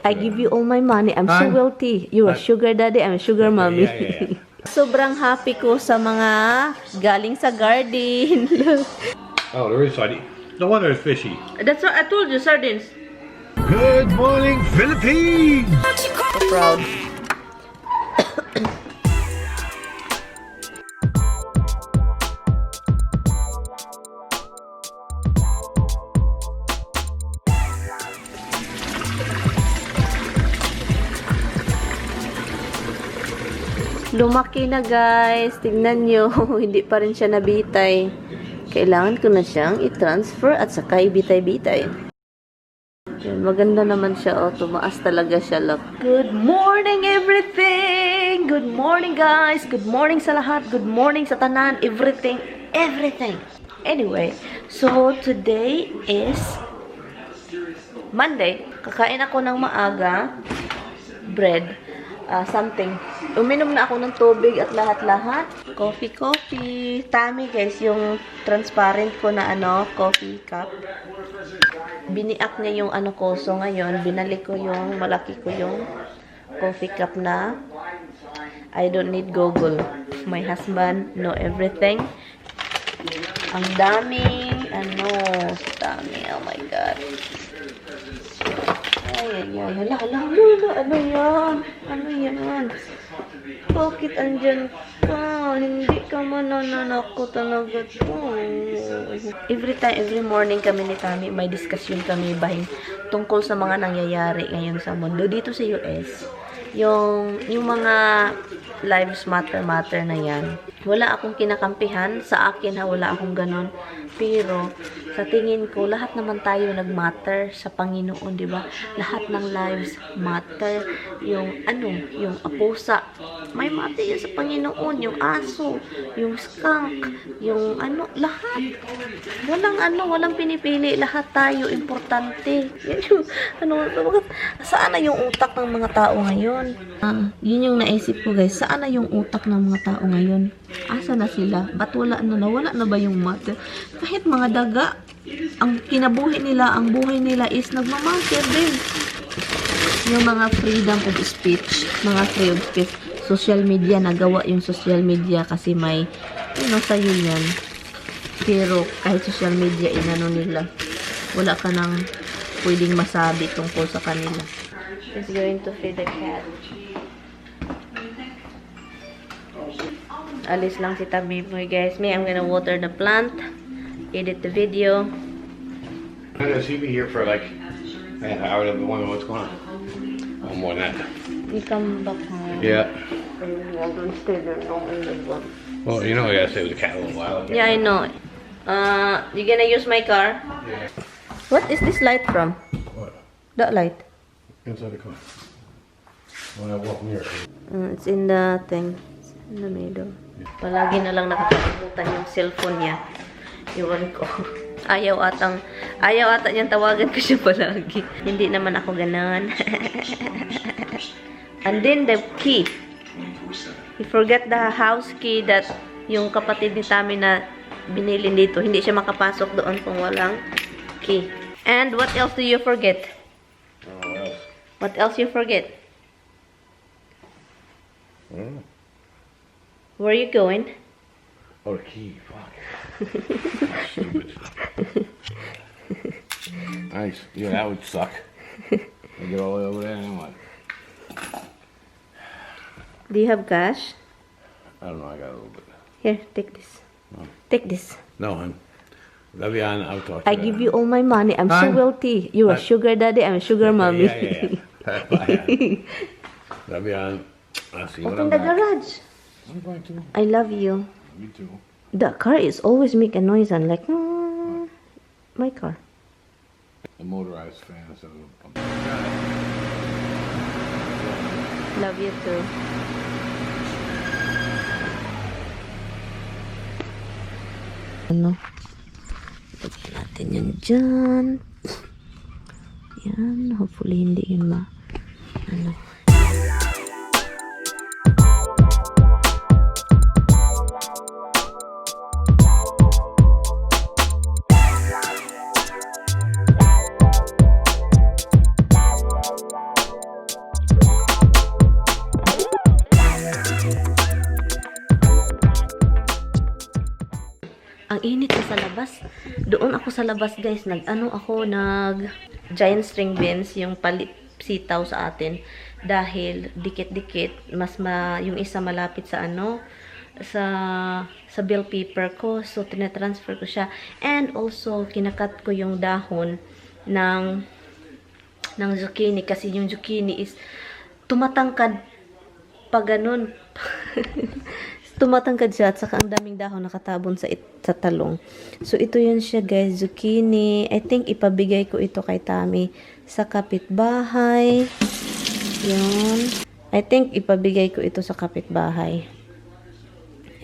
I give you all my money. I'm so Hi. Wealthy. You're a Hi. Sugar daddy. I'm a sugar mommy. Yeah. Sobrang happy ko sa mga galing sa garden. Look. Oh, there is sardine. No wonder it's fishy. That's what I told you, sardines. Good morning, Philippines! So proud. Lumaki na, guys. Tignan nyo. Hindi pa rin siya nabitay. Kailangan ko na siyang i-transfer at saka ibitay-bitay. Yan, maganda naman siya. Oh, tumaas talaga siya. Look. Good morning, everything! Good morning, guys! Good morning sa lahat. Good morning sa tanan. Everything. Everything. Anyway, so today is Monday. Kakain ako ng maaga. Bread. Something. Uminom na ako ng tubig at lahat-lahat. Coffee, coffee. Tami, guys, yung transparent ko na ano, coffee cup. Biniak niya yung ano ko. So, ngayon, binalik ko yung, malaki ko yung coffee cup na I don't need Google. My husband know everything. Ang daming, ano, dami. Oh my God. Ay, ay, ay. Hala, hala, hala, hala. Ano yan? Ano yan? Bakit andyan ka? Hindi ka mananakot talaga to. Every time, every morning kami ni Tami, may discussion kami bahin tungkol sa mga nangyayari ngayon sa mundo. Dito sa US, yung mga lives matter matter na yan. Wala akong kinakampihan. Sa akin ha, wala akong ganon. Pero, sa tingin ko, lahat naman tayo nag-matter sa Panginoon, di ba? Lahat ng lives matter. Yung ano, yung apusa, may matter yan sa Panginoon. Yung aso, yung skunk, yung ano, lahat. Walang ano, walang pinipili. Lahat tayo, importante. Yan yung, ano, bakit, saan na yung utak ng mga tao ngayon? Yun yung naisip ko, guys. Saan na yung utak ng mga tao ngayon? Asa na sila? Ba't wala na? Nawala na ba yung matter? Kahit mga daga, ang kinabuhi nila, ang buhay nila is nagmamatter din. Yung mga freedom of speech, mga free of speech, social media, nagawa yung social media kasi may, sa'yo yan. Pero kahit social media, inano nila, wala ka nang pwedeng masabi tungkol sa kanila. He's going to feed the cat. Alis lang si Tabiboy, guys. Me, I'm gonna water the plant, edit the video. I'm gonna see me here for like an hour to wonder what's going on. Oh, more than that. You come back home. Yeah. Don't stay there long in the bus. Well, I gotta stay with the cat a little while. Yeah, I know. You gonna use my car? Yeah. What is this light from? What? That light. Inside the car. When I walk near it. It's in the thing. It's in the middle. Palagi na lang nakakalimutan yung cellphone niya. Iwan ko. Ayaw ata niyang tawagan ko siya palagi. Hindi naman ako ganon. And then the key. He forget the house key that yung kapatid ni Tami na binili dito. Hindi siya makapasok doon kung walang key. And what else do you forget? I don't know what else. What else you forget? I don't know. Where are you going? Oh, the key. Fuck. Stupid. Nice. Yeah, that would suck. I get all the way over there and what? Do you have cash? I don't know. I got a little bit. Here, take this. Take this. No, I'm. Love you, I'll talk to I give you all my money. I'm so Hi. Wealthy. You're a Hi. Sugar daddy. I'm a sugar mommy. Yeah. Bye, hon. Love you, hon. I'll see you when Open I'm the back. Garage. I'm going to. I love you. You too. The car is always make a noise and like, my car. The motorized fan instead of a pump. Love you too. Ano? Lagyan natin yan dyan. Yan. Hopefully, hindi yun ma... Ano. Ang init na sa labas. Doon ako sa labas, guys. Nag-ano ako, nag giant string beans, yung palit sitaw sa atin. Dahil dikit-dikit, mas yung isa malapit sa ano, sa bell pepper ko. So, tinatransfer ko siya. And also, kina-cut ko yung dahon ng zucchini kasi yung zucchini is tumatangkad pa ganun. Tumatangkad siya at saka ang daming dahon nakatabon sa talong. So, ito yun siya, guys. Zucchini. I think ipabigay ko ito kay Tami sa kapitbahay. Yun. I think ipabigay ko ito sa kapitbahay.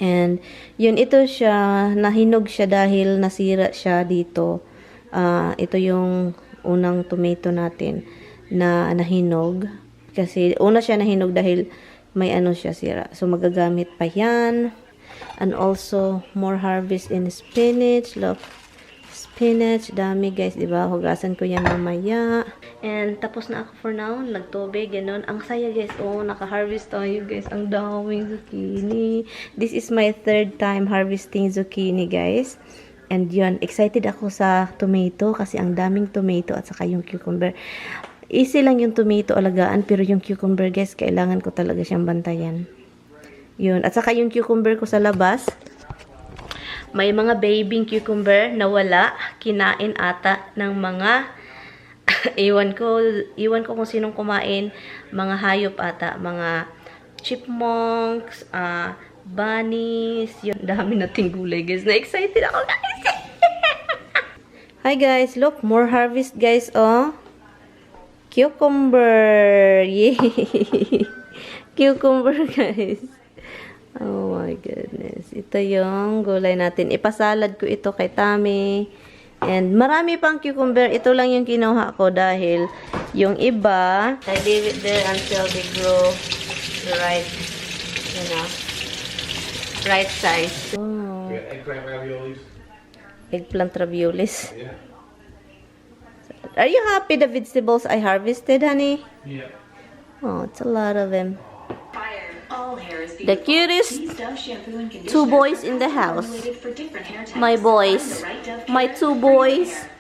And, yun, ito siya, nahinog siya dahil nasira siya dito. Ah, ito yung unang tomato natin na nahinog. Kasi, una siya nahinog dahil may ano siya, sira. So, magagamit pa yan. And also, more harvest in spinach. Look, spinach. Dami, guys, di ba? Hugasan ko yan mamaya. And, tapos na ako for now. Nagtubig, ganun. Ang saya, guys. Oh, naka-harvest tayo, guys. Ang daming zucchini. This is my third time harvesting zucchini, guys. And yun, excited ako sa tomato kasi ang daming tomato at saka yung cucumber. Easy lang yung tomato alagaan, pero yung cucumber, guys, kailangan ko talaga siyang bantayan. Yun. At saka yung cucumber ko sa labas, may mga baby cucumber na wala. Kinain ata ng mga, iwan ko kung sinong kumain. Mga hayop ata. Mga chipmunks, bunnies. Yun, dami nating gulay, guys. Na-excited ako, guys. Hi, guys. Look, more harvest, guys, oh. Cucumber. Yay. Cucumber, guys. Oh my goodness. Ito yung gulay natin. Ipasalad ko ito kay Tami. And marami pang cucumber. Ito lang yung kinuha ko dahil yung iba, I leave it there until they grow the right size. Oh. We got eggplant raviolis. Eggplant raviolis. Yeah. Are you happy the vegetables I harvested, honey? Yeah. Oh, it's a lot of them. All hair is The beautiful. cutest These Dove shampoo and two conditioner boys are in the custom house. formulated for different hair types. My boys. Find the right Dove My care two for your boys. hair.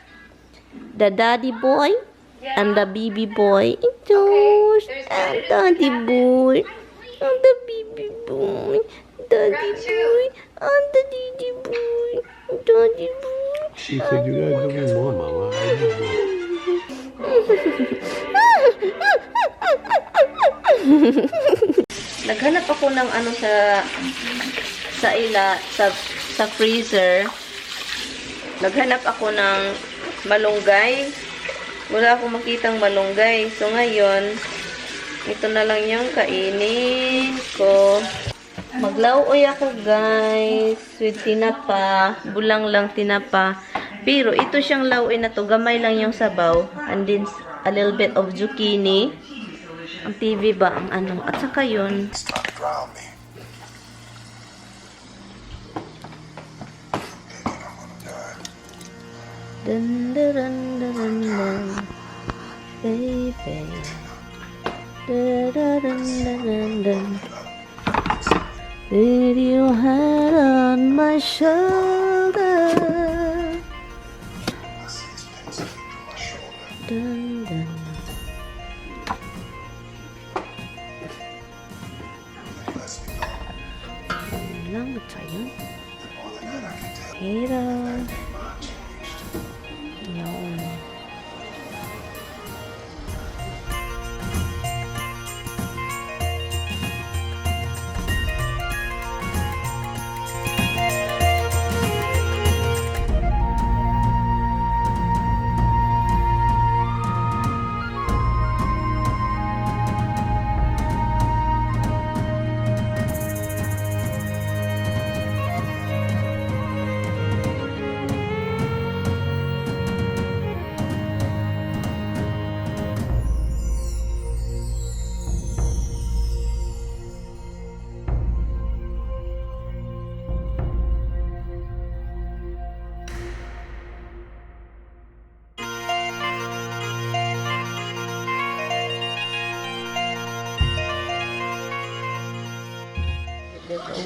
The daddy boy and the baby boy. Josh and daddy boy. And the baby boy. Daddy boy. And the daddy boy. Daddy boy. She said, "You gotta give me more, Mama. I need more." Naghanap ako ng ano sa freezer. Naghanap ako ng malunggay. Wala akong makitang malunggay. So ngayon, ito na lang yung kainin ko. Maglauoy ako, guys. With tinapa. Bulang lang tinapa. Pero ito siyang lauoy na to. Gamay lang yung sabaw. And then a little bit of zucchini. Ang TV ba? Ang ano. At saka yun. It's trying to drown me. Thinking I'm gonna die. Dun, dun, dun, dun, dun, dun. Baby. Dun, dun, dun, dun, dun, dun. Did you head on my shoulder? I see his pencil through my shoulder. Dun, dun. He lets me go. Yun lang, ito yun. And more than that, I can tell. Pero, That day mine changed. Yun.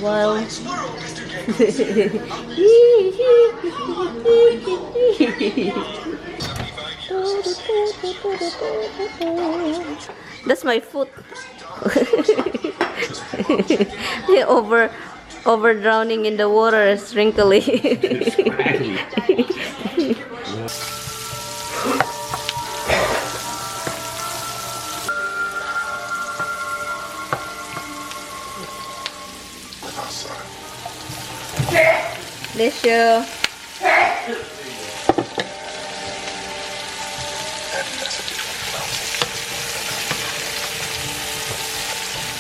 While That's my foot. Over drowning in the water is wrinkly. Scratchy. Live outside. Bless you. And that's a different mountain.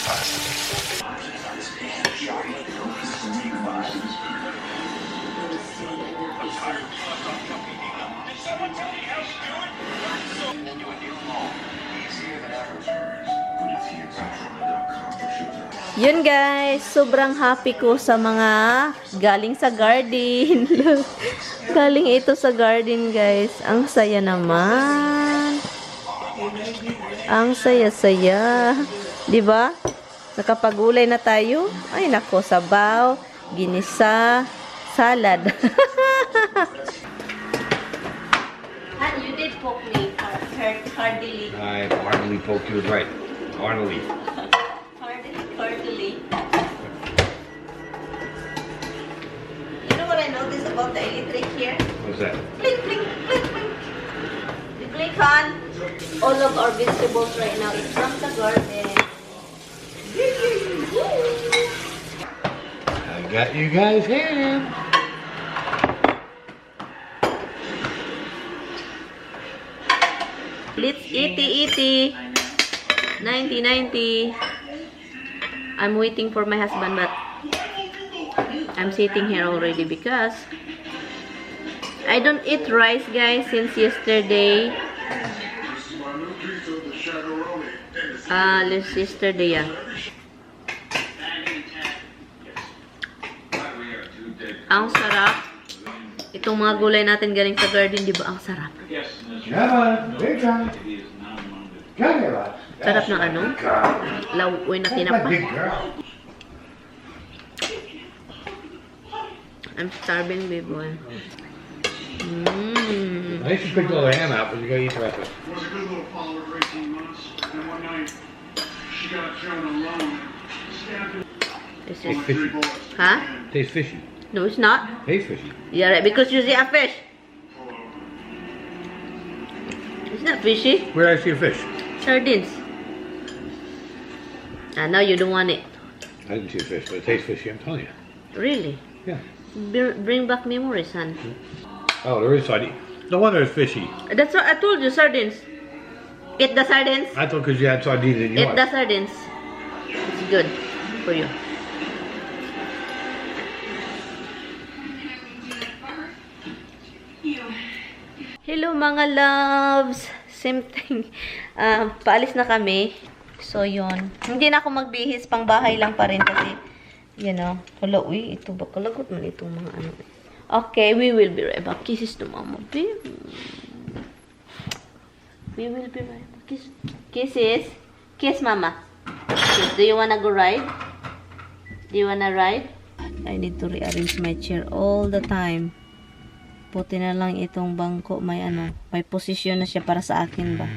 Has to be 4 days. Yun guys, sobrang happy ko sa mga galing sa garden. Look, galing ito sa garden, guys. Ang saya naman. Ang saya-saya. 'Di ba? Nakapagulay na tayo. Ay nako, sabaw, ginisa, salad. You did poke me hardly. I hardly poked you right. Hardly. Hardly, hardly. You know what I noticed about the electric here? What's that? Blink, blink, blink, blink. You blink on. All of our vegetables right now is from the garden. I got you guys ham. Let's eaty eaty. 90 90. I'm waiting for my husband, but I'm sitting here already because I don't eat rice, guys, since yesterday. Last yesterday, yeah. Ang sarap. Itong mga gulay natin galing sa garden, di ba? Ang sarap. Come on, big time. Come here, lad. Sarap ng ano? Girl. Lauoy na That's my tinapa. big girl. I'm starving, babe boy. At least you picked all the ham out, but you gotta eat the rest of it. Was a good little follower for 18 months, and one night she got thrown alone, stabbed her This Tastes is, fishy. three bullets. huh? Tastes fishy. No, it's not. Tastes fishy. Yeah, right, because you see a fish. It's not fishy. Where did I see a fish? Sardines. Ah, now you don't want it. I didn't see a fish, but it tastes fishy, I'm telling you. Really? Yeah. Bring back memories, son. Oh, there is sardine. No wonder it's fishy. That's what I told you, sardines. Eat the sardines. I thought because you had sardines in Eat yours. the sardines. It's good for you. Hello mga loves! Same thing. Paalis na kami. So, yun. Hindi na ako magbihis. Pang bahay lang pa rin kasi, hala, uy, ito ba? Kalagot man itong mga ano. Okay, we will be right back. Kisses to mama, babe. We will be right back. Kiss. Kisses. Kiss, mama. Kiss. Do you wanna go ride? Do you wanna ride? I need to rearrange my chair all the time. Buti na lang itong bangko may ano, may posisyon na siya para sa akin ba.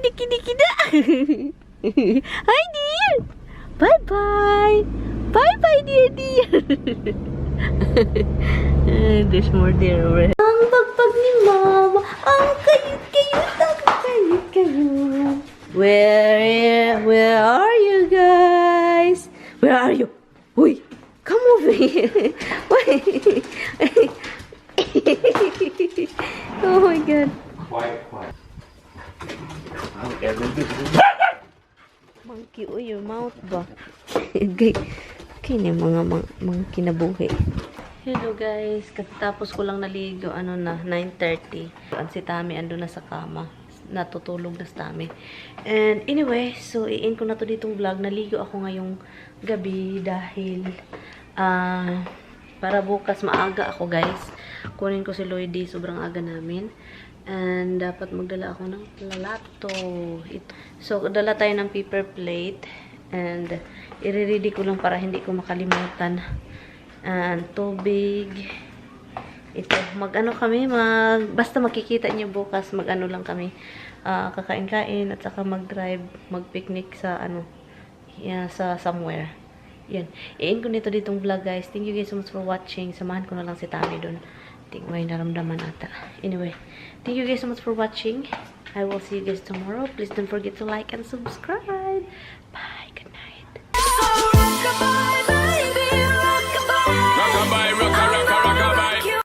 Kida, kida, kida. Hi, dear. Bye-bye. Bye-bye, dear, dear. Eh, there's more deer over here. Ang pagpag ni Mama. Ang cute-cute. Ang cute-cute. Where are you guys? Where are you? Uy, come over here. Wait. Oh my God. Quiet, quiet. Oh, yeah, Monkey, uy, your mouth ba? Okay. Okay ni mga mga kinabuhi. Hello guys, katapos ko lang naligo, ano na, 9:30. Ang si Tami ando na sa kama. Natutulog na si Tami. And anyway, so i-end ko na to ditong vlog. Naligo ako ngayong gabi dahil para bukas maaga ako, guys. Kunin ko si Lloydie, sobrang aga namin. And dapat magdala ako ng plato. Ito. So, dala tayo ng paper plate. And i-ready ko lang para hindi ko makalimutan. And tubig. Ito, mag-ano kami, basta makikita niyo bukas, mag-ano lang kami, kakain-kain at saka mag-drive, mag-picnic sa ano, yeah, sa somewhere. Yan. I-end ko nito ditong vlog, guys. Thank you guys so much for watching. Samahan ko na lang si Tami dun. Think may naramdaman ata. Anyway, thank you guys so much for watching. I will see you guys tomorrow. Please don't forget to like and subscribe. Bye. Good night. So rockabye.